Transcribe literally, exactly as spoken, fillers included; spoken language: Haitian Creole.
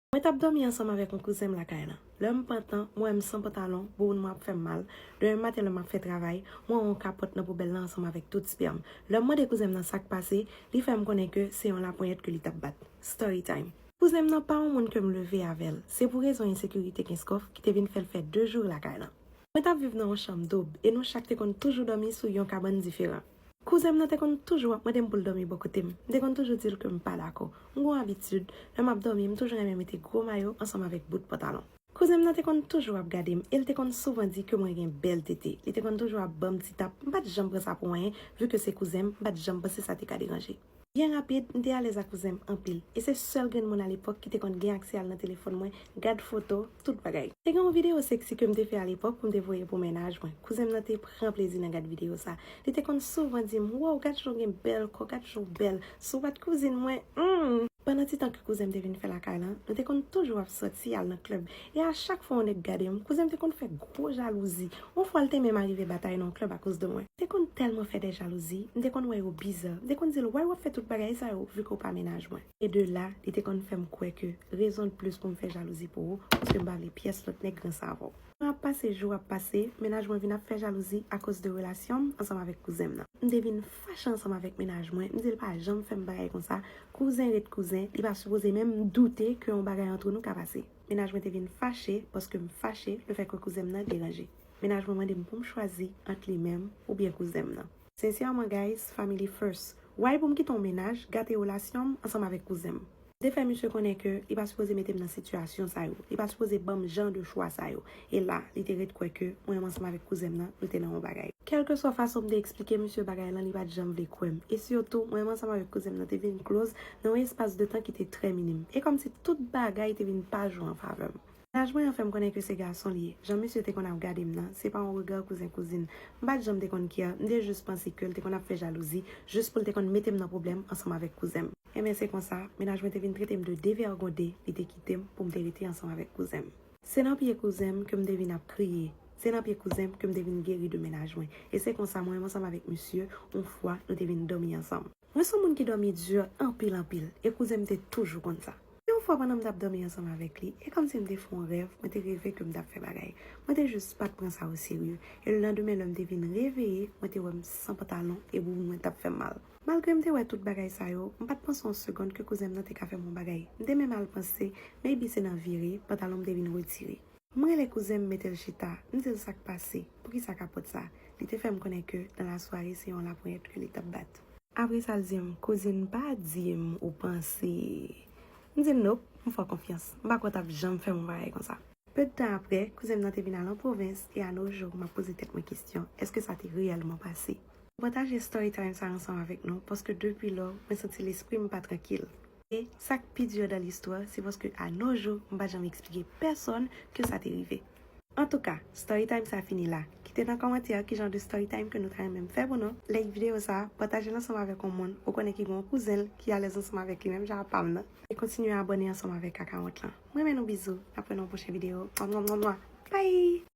Mwen t ap dòmi ansanm avèk yon kouzen m lakay lan. Lè m pantan, mwen wè m san pantalon, bouboun mwen ap fè m mal. Demen maten lè m ap fè travay, mwen wè yon kapòt nan poubèl lan ansanm avèk tout spèm. Lè m mande kouzen m nan sa k pase, li fè m konnen ke se yon laponyèt ke li t ap bat. Story time. Kouzen m nan pa yon moun ke m leve avè l. Se pou rezon ensekirite Kenskòf ki te vin fè l fè de jou lakay lan. Mwen t ap viv nan yon chanm doub e nou chak te konn toujou dòmi sou yon kabann diferan. Kouzen m nan te konn toujou ap mande m pou l dòmi bò kote m. M te konn toujou di l ke m pa dakò. M gen yon abitid, lè m ap dòmi, m toujou renmen mete gwo mayo ansanm avèk bout pantalon. Kouzen m nan te konn toujou ap gade m e l te konn souvan di ke mwen gen bèl tete. Li te konn toujou ap ban m ti tap. M pa t janm pran sa pou anyen, vi ke se kouzen m, m pa t janm panse sa te ka deranje. Byen rapid, m te alèz ak kouzen m anpil. E se sèl grenn moun alepòk ki te konn gen aksè al nan telefòn mwen, gad foto, tout bagay. Te gen yon videyo seksi ke m te fè alepòk pou m te voye pou mennaj mwen. Kouzen m nan te pran plezi nan gad videyo sa. Li te konn souvan di m, "Wow, gad jan w gen bèl kò, gad jan w bèl. Si w pa t kouzin mwen, hmm." Pandan ti tan ke kouzen m te vin fè lakay lan, nou te konn toujou ap sòti al nan klèb. E a chak fwa yon nèg gade m, kouzen m te konn fè gwo jalouzi. Yon fwa, l te menm arive batay nan yon klèb akoz de mwen. Te konn tèlman fè de jalouzi, m te konn wè yo biza. M te konn di l, "Why w ap fè tout bagay sa yo, vi ke w pa mennaj mwen?" E de la, li te konn fè m kwè ke rezon de plis pou m fè jalouzi pou ou, paske m pa vle pyès lòt nèg ranse avè w. Tan ap pase, jou ap pase, mennaj mwen vin ap fè jalouzi akoz de relasyon m ansanm avèk kouzen m nan. M te vin fache ansanm avèk mennaj mwen, m di l pa janm fè m bagay konsa. Kouzen ret kouzen, li pa sipoze menm doute ke yon bagay antre nou ka pase. Mennaj mwen te vin fache paske m fache lefètke kouzen m nan deranje. Mennaj mwen mande m pou m chwazi ant li menm oubyen kouzen m nan. Sensèman, guys, family first. Why pou m kite yon mennaj gate relasyon m ansanm avèk kouzen m? M te fè misye konnen ke li pa sipoze mete m nan sitiyasyon sa yo. Li pa sipoze ban m jan de chwa sa yo. E la, li te ret kwè ke mwen menm ansanm avèk kouzen m nan, nou te nan yon bagay. Kèlkeswa fason m te eksplike misye bagay lan, li pa t janm vle kwè m. E sitou, mwen menm ansanm avèk kouzen m nan te vin close nan yon espas de tan ki te trè minim. E kòmsi tout bagay te vin pa jwe an favè m. Mennaj mwen an fè m konnen ke se gason li ye. Jan misye te konn ap gade m nan, se pa yon rega kouzen kouzin. M pa t janm te konn care, m te jis panse ke l te konn ap fè jalouzi, jis pou l te konn mete m nan pwoblèm ansanm avèk kouzen m. Enben se konsa, mennaj mwen te vin trete m de devègonde, li te kite m pou m te rete ansanm avèk kouzen m. Se nan pye kouzen m ke m te vin ap kriye. Se nan pye kouzen m ke m te vin geri de mennaj mwen. E se konsa mwen menm ansanm avèk misye, yon fwa, nou te vin dòmi ansanm. Mwen se yon moun ki dòmi di anpil anpil, e kouzen m te toujou konn sa. Yon fwa pandan m t ap dòmi ansanm avèk li, e kòmsi m te fè yon rèv, mwen te reve ke m t ap fè bagay. Mwen te jis pa t pran sa oserye. E lelandemen lè m te vin reveye, mwen te wè m san pantalon e bouboun mwen t ap fè m mal. Malgre m te wè tout bagay sa yo, m pa t panse yon segonn ke kouzen m nan te ka fè m yon bagay. M te menm al panse, maybe se nan vire, pantalon m te vin retire. M rele kouzen m, mete l chita, m di l sa k pase, poukisa kapòt sa. Li te fè m konnen ke nan lasware se yon laponyèt ke li t ap bat. Apre sa l di m, kouzin, pa di m ou panse. M di l nope, m fè w konfyans. M pa kwè w t ap janm fè m yon bagay konsa. Pe de tan apre, kouzen m nan te vin al an pwovens e a no jou, m ap poze tèt mwen kesyon, èske sa te reyèlman pase? M pataje story time sa ansanm avèk nou paske depi lò, mwen santi lespri m pa trankil. E sa k pi di dan listwa, se paske a no jou, m pa janm eksplike pèsonn ke sa te rive. Antouka, story time sa fini la. Kite nan kòmantè kijan de story time ke nou ta renmen m fè pou nou. Like videyo sa, pataje l ansanm avèk yon moun ou konnen ki gen yon kouzen l ki alèz ansanm avèk li menm jan ak pa m nan. E kontinye abòne ansanm avèk Kakawont lan. M renmen nou, bizou. N ap wè nan yon pwochen videyo. Mwa, mwa, mwa, mwa. Bye!